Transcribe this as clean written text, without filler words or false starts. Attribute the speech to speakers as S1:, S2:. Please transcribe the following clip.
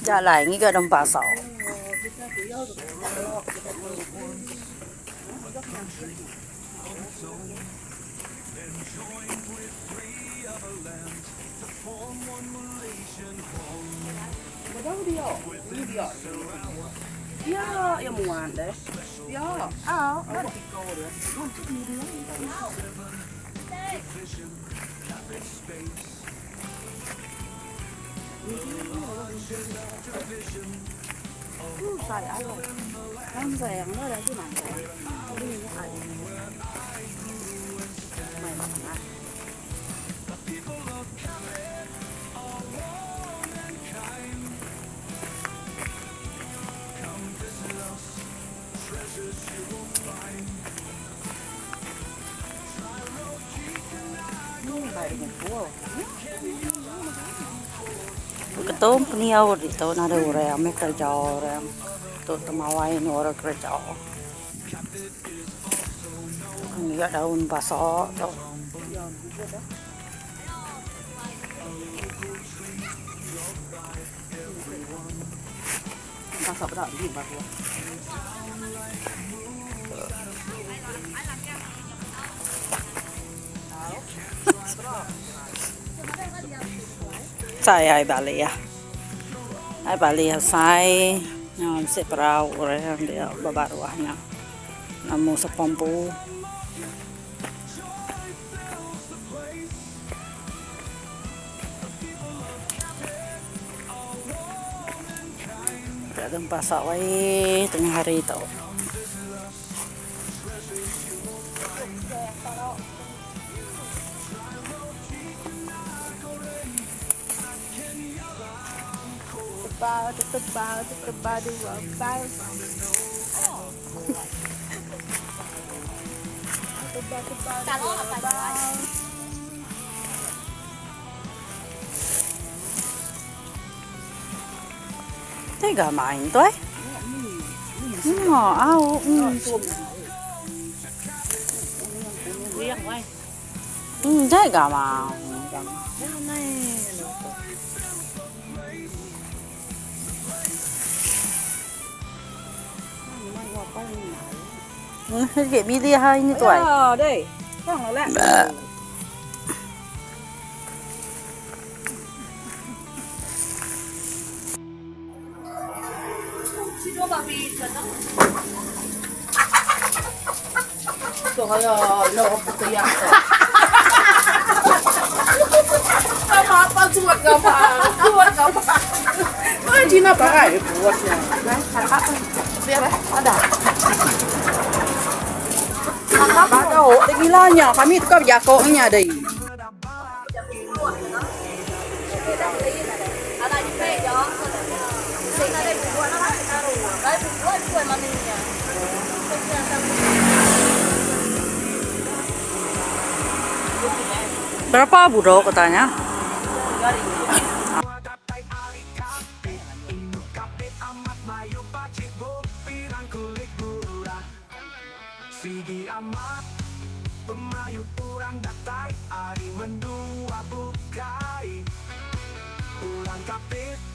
S1: Jalai ngiga daun pasau. Ketum pendiau ditu nadai orang meh kereja orang tu temawai anu orang kereja. Ngiga daun basa tu. Sai ai bali ah. Ai bali sai nya bisi perau orang dia ba baruh nya nemu sapa empu. Ka pasau ai tengah hari tu. Tega main tu eh. Au. Tega ma. Milih hari ni tuai. Berapa budok katanya?
S2: Sigi amat pemayuh orang datai ari menua bukai. Orang Kapit.